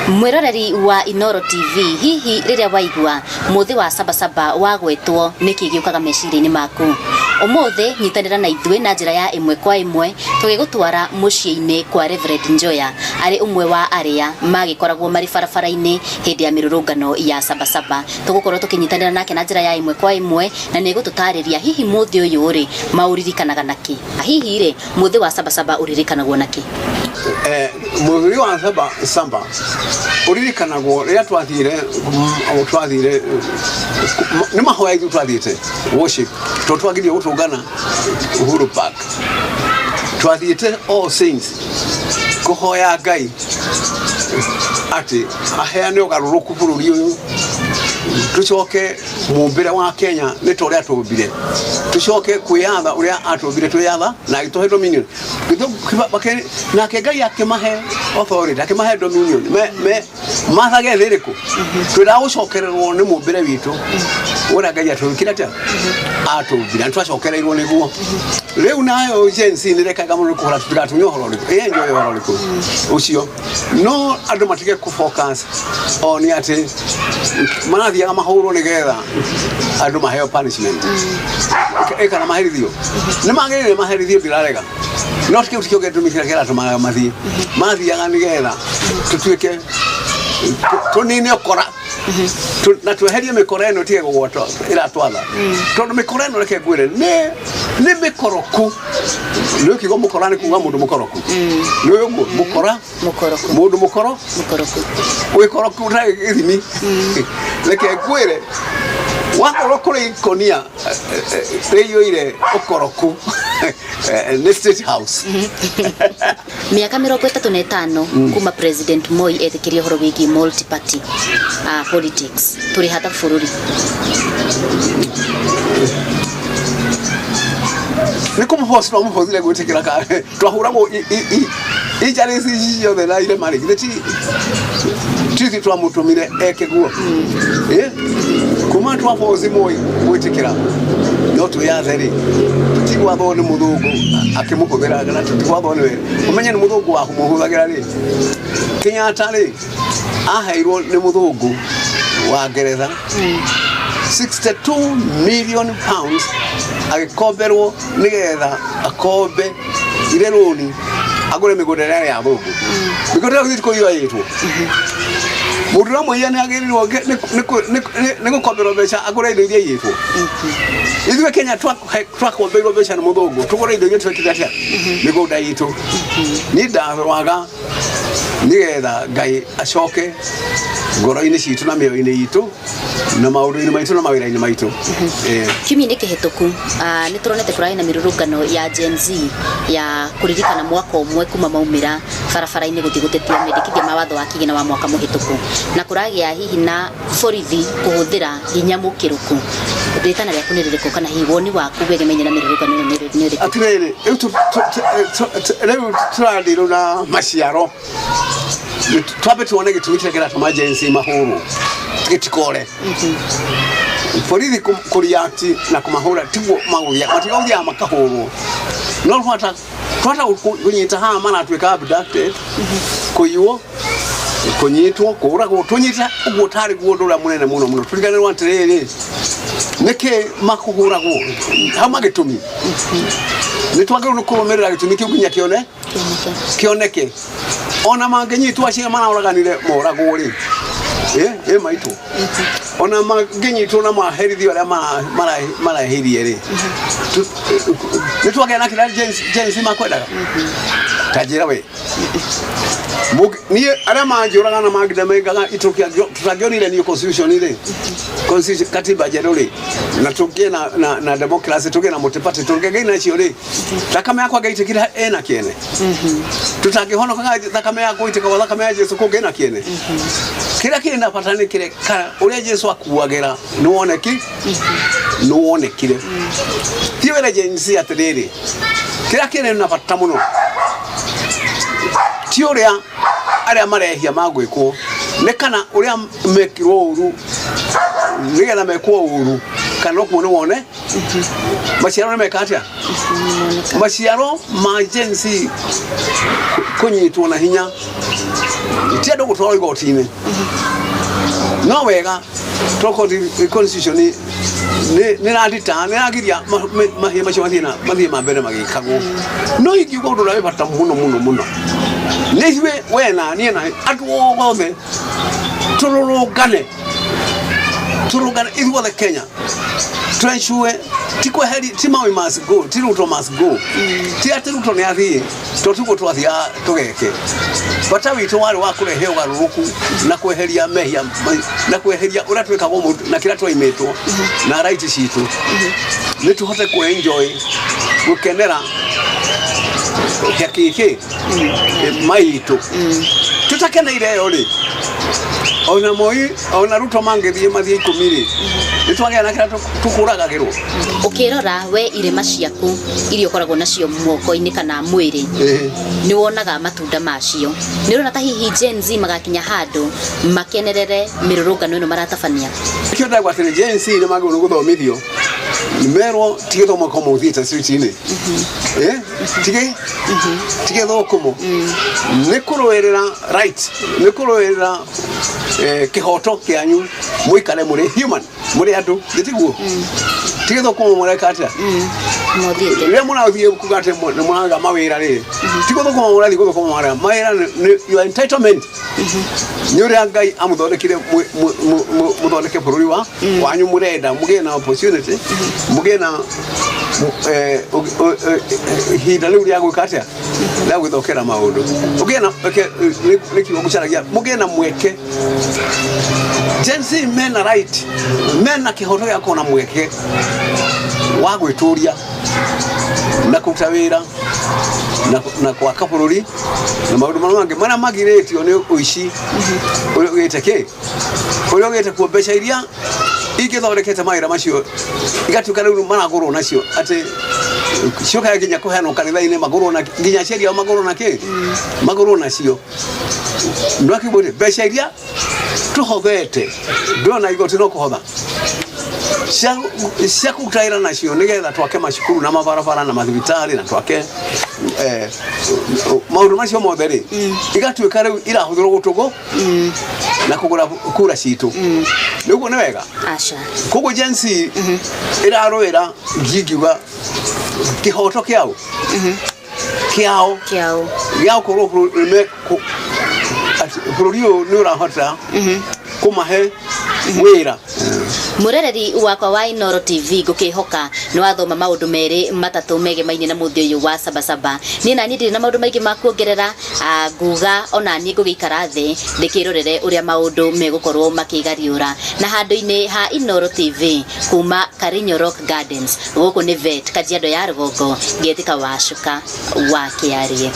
Mwĩroreri wa Inooro TV, hihi rĩrĩa waigua mũthĩ wa Sabasaba wagwetwo nĩkĩ gĩũkaga meciria-inĩ maku? Ũmũthĩ nyitanĩra na ithuĩ na njĩra ya ĩmwe kwa ĩmwe tũgĩgũtwara mũciĩ-inĩ kwa Reverend Njoya arĩ ũmwe wa arĩa magĩkoragwo marĩ barabara-inĩ hĩndĩ ya mĩrũrũngano ya Sabasaba. Tũgũkorwo tũkĩnyitanĩra nake na njĩra ya ĩmwe kwa ĩmwe na nĩ egũtũtarĩria hihi mũthĩ ũyũ rĩ maũririkanaga nakĩ? Hihi rĩ mũthĩ wa Sabasaba ũririkanagwo nakĩ? Mũthuri wa saba saba ũririkanagwo rĩrĩa twathire twathire nĩ mahoya ithuĩ twathiĩte worship tondũ twagirio gũtũngana Uhuru Park twathiĩte All Saints kũhoya Ngai atĩ aheane ũgarũrũku bũrũri ũyũ tũcoke mũmbĩre wa Kenya nĩ ta ũrĩa atũmbire tũcoke kwĩyatha ũrĩa atũmbire twĩyatha na agĩtũhe dominion nake Ngai akĩmahe authority akĩmahe dominion me, me mathage thĩ ĩrĩkũ twendaga gũcokererwo nĩ mũmbĩre witũ ũrĩa Ngai atũmbire atĩa atũmbire na twacokereirwo nĩguo rĩu nayo Gen Z nĩ rekaga mũno kũhũra tũtigatunye ũhoro ũrĩkũ ĩ enjoy ũhoro ũrĩkũ ũcio no andũ matige kũ focus o nĩ atĩ marathiaga mahũrwo nĩgetha andũ maheo punishment ĩ kana maherithio nĩ magĩrĩire maherithio ndirarega no kĩu tikĩo gĩtũmi kĩrĩa kĩratũmaga mathiĩ mathiaga nĩgetha tũtuĩke tũnine ũkora na tweherie mĩkora ĩno ĩtige kũgwata ĩratwatha tondũ mĩkora ĩno reke ngwĩre nĩ nĩ mĩkoroku nĩ kiugo mũkora nĩ kuga mũndũ mũkoroku nĩ ũguo mũkora Mũkoroku. Mũndũ mũkoro Mũkoroku. Wĩkoroku ũtarĩ gĩthimi. Reke ngwĩre wakorwo kũrĩ ikonia rĩiyũire ũkoroku nĩ State House. Mĩaka 35 kuma President Moi etĩkĩrie ũhoro wĩgiĩ multi party politics tũrĩ ha ta bũrũri? Nĩ kũmũboci twamũbothire gwĩtĩkĩra ka twahũragwo injuries ici ciothe na irema rĩ githĩ ti tithuĩ twamũtũmire eke guo? Eh? Kuma twaboci Moi gwĩtĩkĩra no twĩyathe rĩ, tũtigwathwo nĩ mũthũngũ akĩmũhũthĩra kana tũtigwathwo nĩwe ũmenye nĩ mũthũngũ wamũhũthagĩra rĩ. Kenyatta rĩ aheirwo nĩ mũthũngũ wa Ngeretha 62 million pounds agĩkomberwo nĩgetha akombe ire rũni agũre mĩgũnda ĩrĩa yarĩ ya thũngũ. Mĩgũnda ĩyo githĩ ti kũiywo yaiyĩtwo? Mũndũ ũrĩa mũiya nĩ agĩrĩirwo nĩ gũkomberwo mbeca agũre indo iria iyĩtwo? Ithuĩ Kenya twakombeirwo mbeca nĩ mũthũngũ tũgũre indo iria twekire atĩa mĩgũnda itũ. Niĩ ndarwaga nĩgetha Ngai acoke ngoro-inĩ citũ na mĩoyo-inĩ itũ na maũndũ-inĩ maitũ na mawĩra-inĩ maitũ. Kiumia-inĩ kĩhĩtũku nĩ tũronete kũrarĩ na mĩrũrũngano ya Gen Z ya kũririkana mwaka ũmwe kuma maumĩra barabara-inĩ gũthiĩ gũtetia mendekithia ma watho wa kĩgĩna wa mwaka mũhĩtũku, na kũragĩa hihi na borithi kũhũthĩra hinya mũkĩrũku. Rĩtana rĩaku nĩ rĩrĩkũ kana hihi woni waku wĩgemainie na mĩrũrũngano ĩno nĩ ũrĩkũ? Atĩrĩrĩ, rĩu rĩu tũrathirwo na maciaro. Twambe tuone gĩtũmi kĩrĩa kĩratũma Gen Z mahũrwo gĩtikore. Borithi kũ react na kũmahũra tiguo magũthiaga, matigũthiaga makahũrwo. No twata twata kũnyita haha maratuĩka abducted, kũiywo, kũnyitwo, kũũragwo, tũnyite ũguo tarĩ guo ũndũ ũrĩa mũnene mũno mũno. Tũriganĩrwo atĩrĩrĩ, nĩkĩ makũhũragwo? Hauma gĩtũmi. Nĩ twagĩrĩirwo nĩ kũrũmĩrĩra gĩtũmi kĩu nginya kĩone kĩoneke. Ona mangĩnyitwo acio maraũraganire moragwo rĩ, ĩ maitũ ona mangĩnyitwo na maherithio arĩa marahirie rĩ, nĩ twagĩa na kĩrĩa Gen Z makwendaga. Ta njĩra we. Niĩ arĩa manjũraga na mangĩndemengaga tũtangĩonire new constitution rĩ, constitution katiba njerũ rĩ, na tũgĩe na democracy, tũgĩe na multi-party, tũngĩgĩa nacio rĩ, thakame yakwa ngĩitĩkire ĩna kĩene. Tũtangĩhonokaga thakame ya gũitĩka gwa thakame ya Jesu kũngĩ na kĩene. Kĩrĩa kĩrĩ na bata nĩ kĩrĩa kana ũrĩa Jesu akuagĩra nĩ woneki nĩ wonekire. Ti wĩra Gen Z atĩrĩrĩ, kĩrĩa kĩrĩ na bata mũno ti ũrĩa arĩa marehia magwĩkwo, nĩ kana ũrĩa mekirwo ũru nĩgetha mekwo ũru kana ũguo nĩ wone maciaro nĩ meka atĩa. Maciaro ma Gen Z kũnyitwo na hinya Ti andũ gũtwarwo igoti-inĩ no wega to constitution nĩ radita nĩ ragiria mahia macio mathiĩ na mathiĩ ma mbere magĩkagwo. No ingiuga ũndũ ũrĩa wĩ bata mũno mũno mũno nĩ ithuĩ, we na niĩ na andũ othe, tũrũrũngane, tũrũngane ithuothe Kenya, twensure ti kweheri, ti Moi must go, ti Ruto must go, ti atĩ Ruto nĩ athiĩ, to tiguo twathiaga tũgeke. Bata witũ warĩ wa kũrehe ũgarũrũku na kweheria mehia na kweheria ũrĩa twĩkagwo mũndũ na kĩrĩa twaimĩtwo na right citũ, nĩ tũhote kũ enjoy, gũkenera kĩkĩ maitũ tũtakeneire ĩyo rĩ. Ona Moi ona Ruto mangĩthiĩ mathiĩ 10 rĩ, nĩ twagĩa na kĩrĩa tũkũragagĩrwo. Ũkĩrora we irema ciaku iria ũkoragwo nacio moko-inĩ kana mwĩrĩ, nĩ wonaga matunda macio? Nĩ ũrona ta hihi Gen Z magakinya handũ makenerere mĩrũrũngano ĩno maratabania? Kĩo ndagwa atĩrĩ, Gen Z nĩ magĩrĩirwo nĩ gũthomithio, merwo ti gĩthomo ko mũthiĩte street-inĩ. Eh? Ti gĩthũkũmo, nĩ kũrũĩrĩra right, nĩ kũrũĩrĩra kĩhoto kĩanyu, mũikare mũrĩ human, mũrĩ andũ, gĩtiguo ti gĩthũkũmo mũreka atĩa. Mothiĩte. Rĩrĩa mũrathiĩ kuga atĩ nĩ mũraga mawĩra rĩ, ti gũthũkũma mũrathiĩ gũthũkũma mawĩra. Mawĩra nĩ your entitlement, nĩ ũrĩa Ngai amũthondekire mũthondeke bũrũri wa wanyu. Mũrenda mũgĩe na opportunity, mũgĩe na ihinda rĩu rĩa gwĩka atĩa, rĩa gwĩthokera maũndũ, ũgĩe na nĩ kiugo ngũcaragia, mũgĩe na mweke. Gen Z mena right, mena kĩhoto gĩa kuona mweke wa gwĩtũria na kũruta wĩra na gwaka bũrũri na maũndũ marĩa mangĩ marĩa magirĩtio nĩ ũici ũrĩa ũgĩte kĩ, ũrĩa ũgĩte kuo. Mbeca iria ingĩthondekete mawĩra macio igatuĩka rĩu maragũrwo nacio, atĩ ciokaga nginya kũheanwo kanitha-inĩ, magũrwo na nginya aciari ao magũrwo na kĩ, magũrwo nacio. Ndwakiuga atĩ mbeca iria tũhothete ndona igoti no kũhotha cia kũruta wĩra nacio nĩgetha twake macukuru na mabarabara na mathibitarĩ na twake maũndũ macio mothe rĩ, igatuĩka rĩu irahũthĩrwo gũtũgũ na kũgũra kura citũ. Nĩguo nĩ wega? Aca. Koguo Gen Z ĩrarũĩra, ngingiuga, kĩhoto kĩao kĩao gĩa gũkorwo atĩ bũrũri ũyũ nĩ ũrahota kũmahe wĩra. Mũrereri wakwa wa Inoro TV, ngũkĩhoka nĩ wathoma maũndũ merĩ matatũ megemainie na mũthĩ ũyũ wa Sabasaba. Niĩ na niĩ ndirĩ na maũndũ maingĩ ma kuongerera. Nguga ona niĩ ngũgĩikara thĩ ndĩkĩrorere ũrĩa maũndũ megũkorwo makĩgariũra na handũ-inĩ ha Inoro TV kuma Karinyo Rock Gardens. Gũkũ nĩ vet Kajiado ya rũgongo, ngetĩka wacuka wa kĩarie.